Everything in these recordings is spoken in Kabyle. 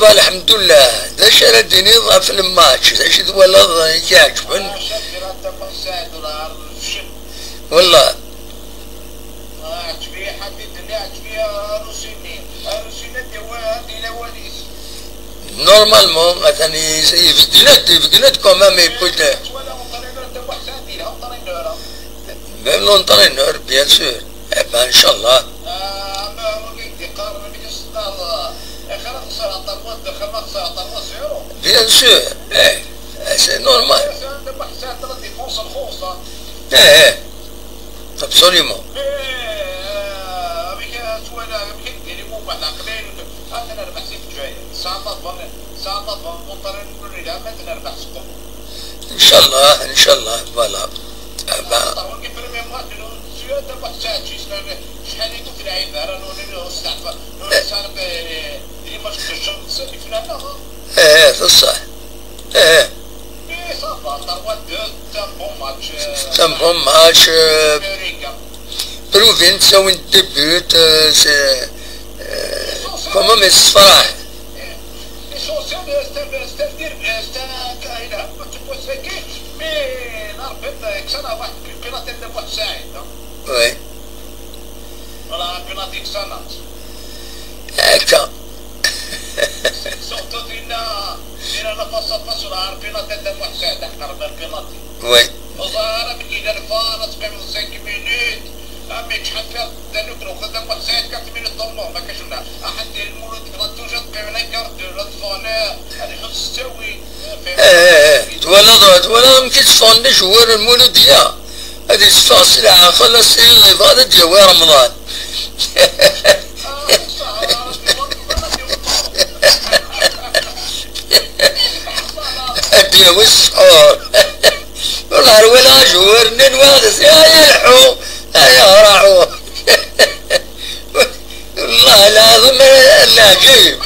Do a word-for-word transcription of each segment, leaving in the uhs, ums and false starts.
Alḥemdullah. D acu ara d-tiniḍ ɣef lmatch? D acu i twalaḍ i k-iɛeǧben? Wallah. Normalement, atan i-, ibeggen-d, ibeggen-d quand même, yewwi-d. Même l'entraîneur, bien sûr. Eh ben, inchallah. Bien sûr. Eh, c'est normal. Eh, eh. Absolument. Inchallah, inchallah, voilà. Ah ben. Eh, eh, c'est ça. Eh, eh. C'est un bon match, euh, provin, c'est un début, euh, c'est, euh, quand même, c'est frais. Oui. Akka. Oui. Eh, eh, eh. Twalaḍ, twalaḍ amek i tteffɣen d acewwir n Lmuludya? Ad yesseffeɣ sselɛa, xalas, yebɣa ad d-yawi Remḍan. Ad d-yawi ssḥur. Ur ɣer wala ajewwir-nni n waɣdes, ay lḥu, ay ɣraɛu. Wallah lɛaḍim, leɛǧayeb.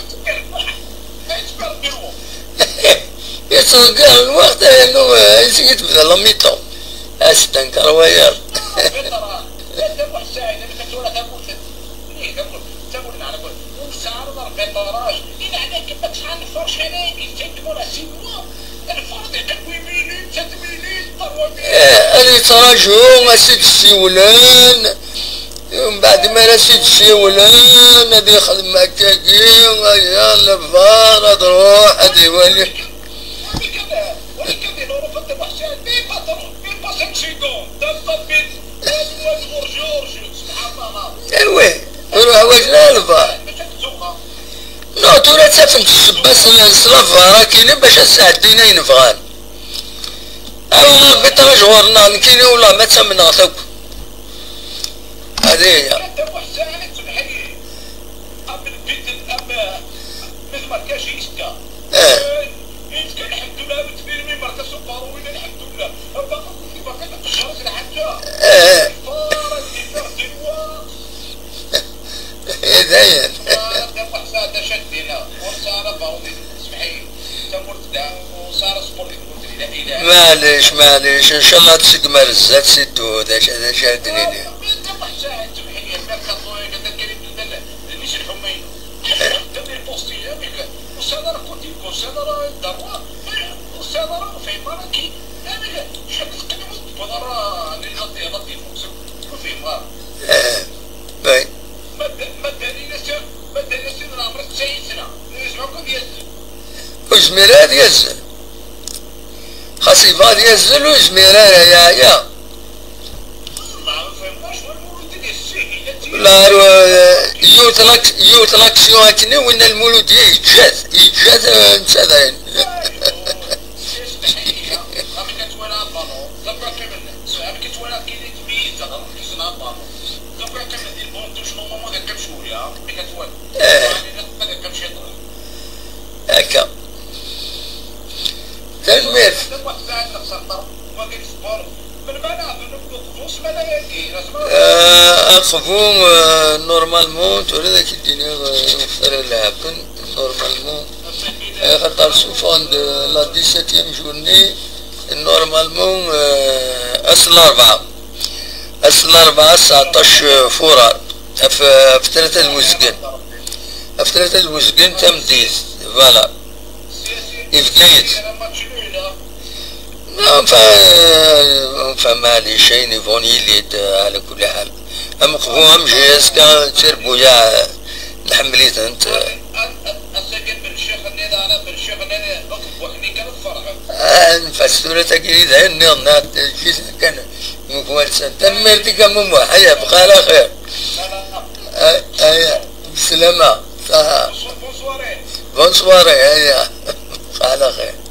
Yettḍeggiṛ lweqt, yernu, eh, ansi i tebda la mi-temps. As-d-tenkeṛ wayeḍ. Eh, ad yettraǧu, ad s-id-siwlen. Mbeɛd mi ara s-id-siwlen, ad yexdem akkagi, aya, lebar, ad ruḥ, ad iwali. Ewi, ur ḥwaǧen ara lebar. Non, tura ttafen-d ssebba s, s lebar akini bac ad sɛeddin ayen bɣan. Awi arbiṭraǧ ɣur-neɣ, nekkini, wallah, ma ttamneɣ-t akk. Hadi hiya. Eh. Eh. Eh, dayen. Maɛlic, maɛlic, incallah ad tseggem ar zdat, si Ddu, d acu, d acu ara d-nini. Eh, oui. Ur yezmir ara ad yazzel. Xas yebɣa ad yazzel, ur yezmir ara, yeɛya. La, eh, yiwet lak-, yiwet l'action akken i winna Lmuludya yeǧǧa-t, yeǧǧa-t, eh, netta dayen. Eh. Akka. Tanemmirt. Eh, aqbu, eh, normalement, tura ad ak-d-iniɣ, eh, ufar lɛaben, normalement, eh, xaṭer suffɣen-d, eh, la dix-septième journée, normalement, eh, ass n larebɛa. Ass n larebɛa, sseɛṭac furar, ɣef, ɣef tlata d wezgen. Ɣef tlata d wezgen tameddit. Voilà. Ibeddel-it. Enfin, enfin, maɛlic, ayen yebɣun yili-d, ɛla kulli ḥal. Ameqbu, amejjay, azekka, d tirbuyaɛ, nḥemmel-itent. Ah, nfas tura tagi d ayen nniḍen, ah, d kan. Tanemmirt-ik a Mumuḥ, aya, bqa ɛla xir. Ah, aya, bslama, ṣaḥa. Bonne soirée, aya, bqa ɛla xir.